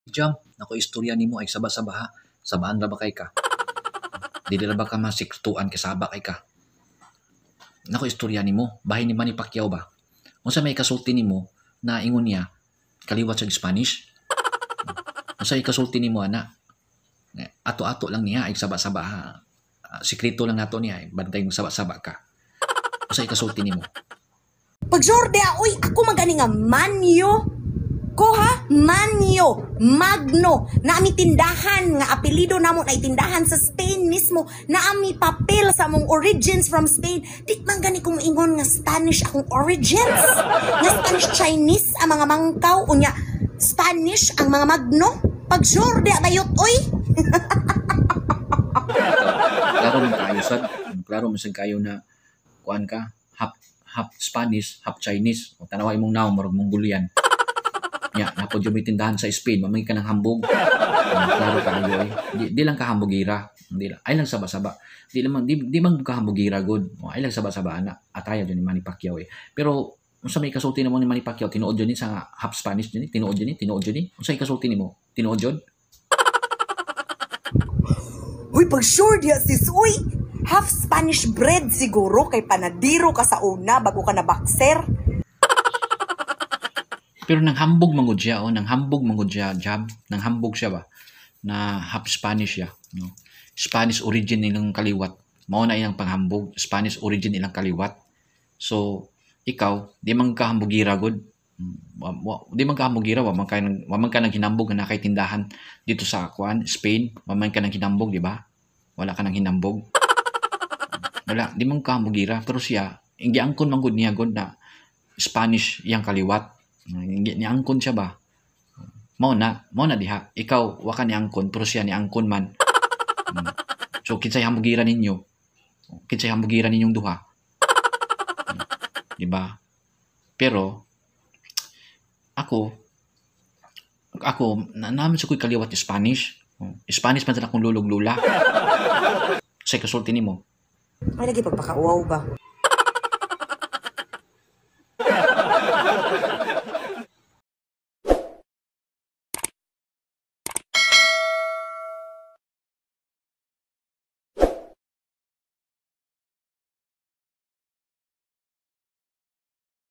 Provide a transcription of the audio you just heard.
Jam, nako istorya nimo ay saba-saba ha. Sabaan ra ba kay ka? Dili ra ba ka masikretuan kay saba kay ka? Nako istorya nimo, bahin ni Manny Pacquiao ba? Unsa may kasulti nimo na ingon niya kaliwat sa Spanish? Unsa ikasulti nimo ana? Ato-ato lang niya ay saba-saba ha. Sikreto lang nato niya, bantay mo saba-saba ka. Unsa ikasulti nimo? Pag sure dia, uy, ako magani nga manyo. Ko ha, manyo, magno, naami tindahan nga apelido namo na itindahan sa Spain mismo, naami papel sa among origins from Spain. Di man gani kong ingon nga Spanish akong origins. Nga Spanish Chinese ang mga mangkaw, unya Spanish ang mga magno. Pag sure dia bayot, uy. Klaro man kaayo sad. Klaro man sad kayo na kuan ka, half half Spanish, half Chinese. O tanawa imong naong murag Mongolian. Nya, napod yung may tindahan sa Spain, mamay ka ng hambog. Klaro kaayo eh. Di lang ka hambogira. Di lang, ay lang saba-saba. Di lang di man ka hambogira good. O, ay lang saba-saba ana. Ataya jud ni Manny Pacquiao eh. Pero unsa may kasulti namo ni Manny Pacquiao, tinuod jud ni sa half Spanish jud ni, tinuod jud ni, tinuod jud ni. Unsa ikasulti nimo? Tinuod jud? Uy, pag sure diya sis, uy, half Spanish bread siguro kay panadiro ka sa una bago ka na boxer. Pero nang hambog mangud siya, oh, nang hambog mangud siya, Jam, nang hambog siya ba na half Spanish siya, no? Spanish origin nilang kaliwat. Mao na iyang panghambog, Spanish origin ilang kaliwat. So, ikaw, di man ka hambogira gud. Di man ka hambogira, wa man ka nang hinambog nga nakay tindahan dito sa kuan, Spain, wa man ka nang hinambog, di ba? Wala ka nang hinambog. Wala, di man ka hambogira, pero siya, giangkon man gud niya gud na Spanish iyang kaliwat. Niangkon siya ba? Mao na diha. Ikaw wa ka niangkon pero siya niangkon man. So kinsay hambogira ninyo? Kinsay hambogira ninyong duha? Di ba? Pero ako ako na naman sa ko'y kaliwat Spanish. Spanish man sa akong lulog lula. Sa kasulti nimo. Ay, lagi pagpakauwaw ba?